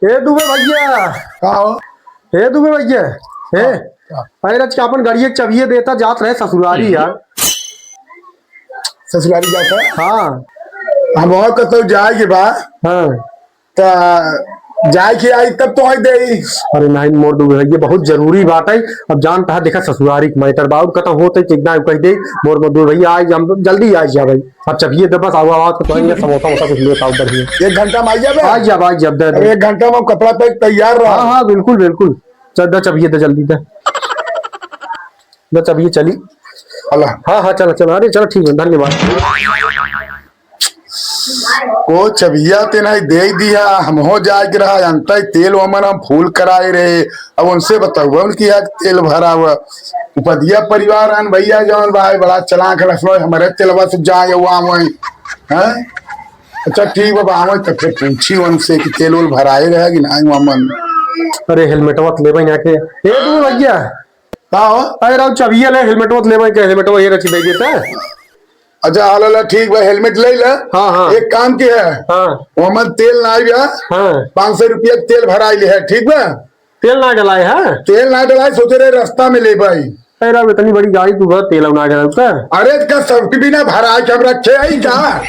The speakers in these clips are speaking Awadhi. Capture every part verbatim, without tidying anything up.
ए दुबे भइया। का हो? ए दुबे भइया। ए, का? अरे रच के आपन गड़िया के चबिये देता जात रहे ससुरारी यार। ससुरारी जात है? हाँ। हम और कतौ जाए के बा। हाँ। त जाए के आई तब तो आई देई। अरे नहीं मोर दुबे भइया, बहुत जरूरी बात है। अब जानत है, देखा ससुरारी के मैटर बा, और कतौ होत है तो एक दाई कहि देई। मोर मोर दुबे भइया, आज हम जल्दी आ जा भाई। अब चबिये दे बस, आवा आवा तो कहेंगे समोसा वोसा कुछ लेके आओ बढ़िया। एक घंटा में आ जाबे? आ जाब, आ जाब, दे दे। अरे एक घंटा में कपड़ा पहन के तैयार रहा। हाँ हाँ बिल्कुल बिल्कुल। चल दे चबिये दे जल्दी दे। दे चबिये चली। अला। हाँ हाँ चलो चलो, अरे चलो ठीक है, धन्यवाद। को चबिया ते नहीं दे दिया, हम हो जाए के रहा, अंतै तेल ओमन हम फुल कराए रहे। अब उनसे बताओ, उनकी यहाँ तेल भरा हुआ। उपदिया परिवार अन भइया जौन भाई बड़ा चलाक रखलो, हमरे तेलवा से जाए हुआ वहीं। हैं? अच्छा ठीक बा, आवे तो फिर पूछी उनसे कि तेल उल भराए रहे कि नहीं ओमन। अरे हेलमेटवा तो लेबे यहाँ के। ए तू भइया। का हो? अरे राव चबिया ले, हेलमेटवा तो लेबे के, हेलमेटवा ये रची दे देता। अच्छा, हाँ, ला, ला, ठीक बा, हेलमेट ले ले। हाँ, हाँ। एक काम के है, हाँ। ओमन तेल ना आइबा, हाँ। पाँच सौ रुपया के तेल भराई ले है, ठीक बा? तेल ना डलाए है? तेल ना डलाए, सोचे रहे रास्ता में लेबे। अरे राव, इतनी बड़ी गाड़ी तू बस तेल ना डलाए का? अरे, का सब बिना भराए के हम रखे है का?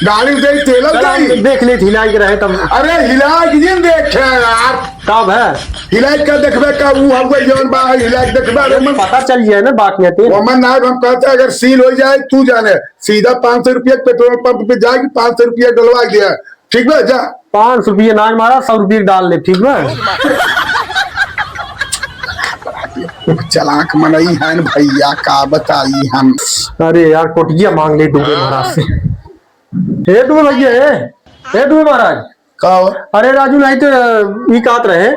गाड़ी दे तेल चल, हम देख ले, हिलाई के रहे तब। अरे, हिलाई के जिन देखे यार। तब है। हिलाई का देखबे का, ऊ हउवे जौन बा, हिलाई के देखबे, अरे, ओमन पता चल जाए ना बात में तेल। ओमन ना, हम कहते अगर सील हो जाए, तू जाने। सीधा पाँच सौ रुपया के पेट्रोल पंप पे जाके पाँच सौ रुपया डलवा दिया, ठीक बा? जा। पाँच सौ रुपया ना मारा, सौ रुपया डाल ले, ठीक बा? चलाक मनई है न भइया, का बताई हम। अरे यार, कोटिया मांग ले डूबे महाराज से। हे डूबे भइया, हे, हे डूबे महाराज। का हो? अरे राजू, नहीं तो, अ, ई कहत रहे,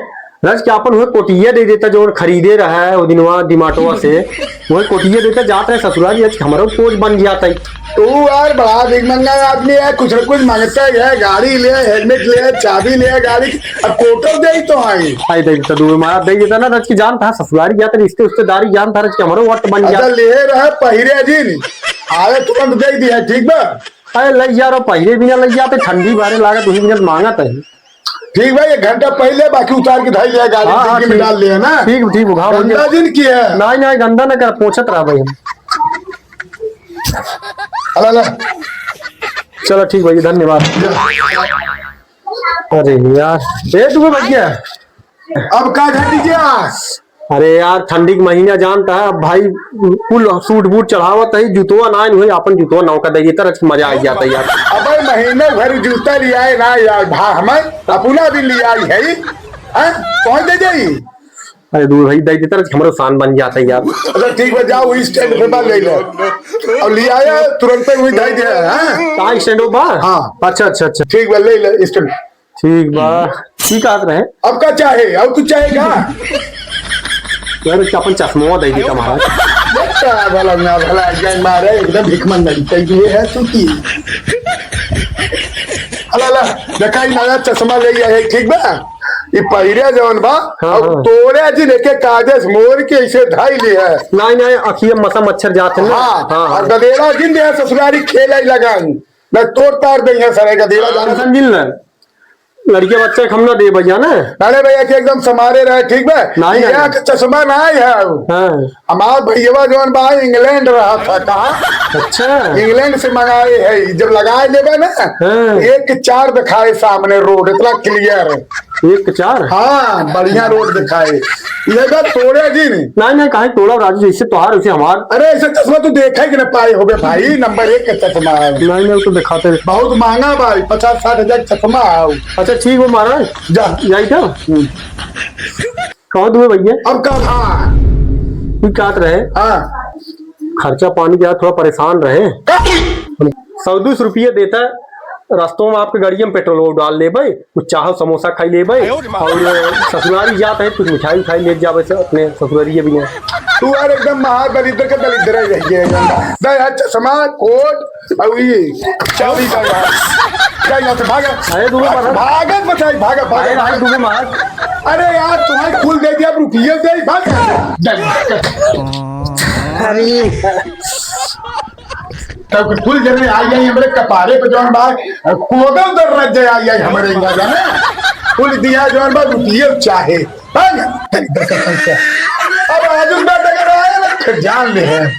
रच के आपन वह कोटिया दे देता, जो खरीदे रहा है वो दिनवा डिमाटोवा से, वह कोटिया देता, जात रहे ससुराल, आज हमरो कोच बन गया था। तू यार बड़ा भिखमंगा आदमी है, कुछ न कुछ मांगता ही है, गाड़ी ले, हेलमेट ले, चाबी ले गाड़ी की, अब कोटो दे तो आई। आई दे देता, दूर मारा दे देता ना, रच के जान था ससुराल गया था, रिश्ते रिश्तेदारी जान था, रच के हमरो वट बन गया। अच्छा, ले रहा पहिरे दिन, आवे तुरंत दे दिया, ठीक बा? अरे लइ जा रहो, पहिले बिना लइ जाते, ठंडी बारे लागत, वही बिना मांगत है। ठीक भाई, एक घंटा पहिले बाकी उतार के धई लिया, गाड़ी हाँ, हाँ, डिग्गी में ठीक। डाल लिया ना। ठीक, ठीक, घाव हो गया। गंदा जिन किया। नहीं, नहीं, गंदा ना कर, पोंछत रहा भाई हम। अला, अला। चलो ठीक भाई, धन्यवाद। अरे यार, ए, तू भइया। अब का घटी गया? अरे यार, ठंडी के महीना जानता है, अब भाई कुल सूट बूट चढ़ावत है, जूतवा ना हुई, आपन जूतवा नौका दे देता, रच मजा आ जाता यार। अबे महीने भर जूता लियाए ना यार, भा हमें अपना भी लियाई है, हैं? कौन दे जाई? अरे दूर भाई, दे देता, रच हमरो शान बन जाता यार। अच्छा ठीक बा, जाओ वही स्टैंड पे बा ले लो। अब लियाया तुरंत ही वही दे दे, हैं? कहाँ स्टैंड बा? हाँ। अच्छा, अच्छा, अच्छा। ठीक बा, ले ले स्टैंड। ठीक बा। ठीक कहत रहे। अब का चाहे? अब कुछ चाहे का? यार, इसका अपन चश्मा दे देता महाराज। बेटा, भला ना भला, जान मारे, एकदम भिखमंगई टाइप ये है तू की। अला, अला, देखा ही नया चश्मा ले आया है, ठीक बा? ई पहिरे जवन बा, हाँ, अब हाँ। तोरे जिन एके कागज मोर के इसे धाई ली है। नहीं, नहीं, अखिए मसा मच्छर जात है ना। हाँ, हाँ, हाँ। और गदेला जिन दे ससुरारी खेल आई लगाई। मैं तोड़ तार दे यहाँ सारे गदेला जान। समझिल ना? लड़के बच्चे के हम ना दे भैया ना। अरे भैया के एकदम समारे रहे, ठीक बा? नहीं, नहीं, भैया नहीं। के चश्मा ना है। हाँ। हमार भैया जौन बा, इंग्लैंड रहा था, कहाँ? अच्छा। इंग्लैंड से मंगाए है, जब लगाए लेबे ना, हाँ। एक चार दिखाए सामने रोड, इतना क्लियर। एक चार? हाँ, बढ़िया रोड दिखाए। ये बा तोड़े जी नहीं। नहीं, नहीं, काहे तोड़ा राजू, जैसे तोहार, वैसे हमार। अरे, ऐसे चश्मा तू देखा ही कि ना पाए होबे भाई, नंबर एक का चश्मा है। नहीं, नहीं, वो तो दिखाते हैं। बहुत महंगा भाई, पचास साठ हजार चश्मा आओ। अच्छा, ठीक हो महाराज। जा। जाई क्या? हम्म। कहो तुम्हें भैया? अब का था? तू क्या रहे? हाँ। खर्चा पानी के यार थोड़ा परेशान रहे। का? सौ दो सौ रुपये देता, रस्तों में आपके गाड़िया में पेट्रोल वो डाल ले भाई, कुछ चाहो समोसा खाई ले भाई, और ससुरारी जात है कुछ मिठाई उठाई ले जावे से अपने ससुरारिये भी नहीं। तू यार एकदम महादलिद्र के दलिद्र ही रह गया। दे यार चश्मा, कोट, और ये चाबी का यार। जा यहाँ से भागा। अरे, दूगो मारा। भागत बचाई, भागा, भागा। अरे, भाई, दूगो मारा। अरे यार, तुम्हारे कुल दे दिया, अब रुपये दे, भाग। अरे। तब कुल जने आ गए हमरे कपारे पे जौन बा, कोदल दर रज आ गए हमरे यहाँ जाने। कुल दिया जौन बा रुपये चाहे। है ना? तनी दस दस से। अब आजू बेटा के रहे ना, फिर जान ले है।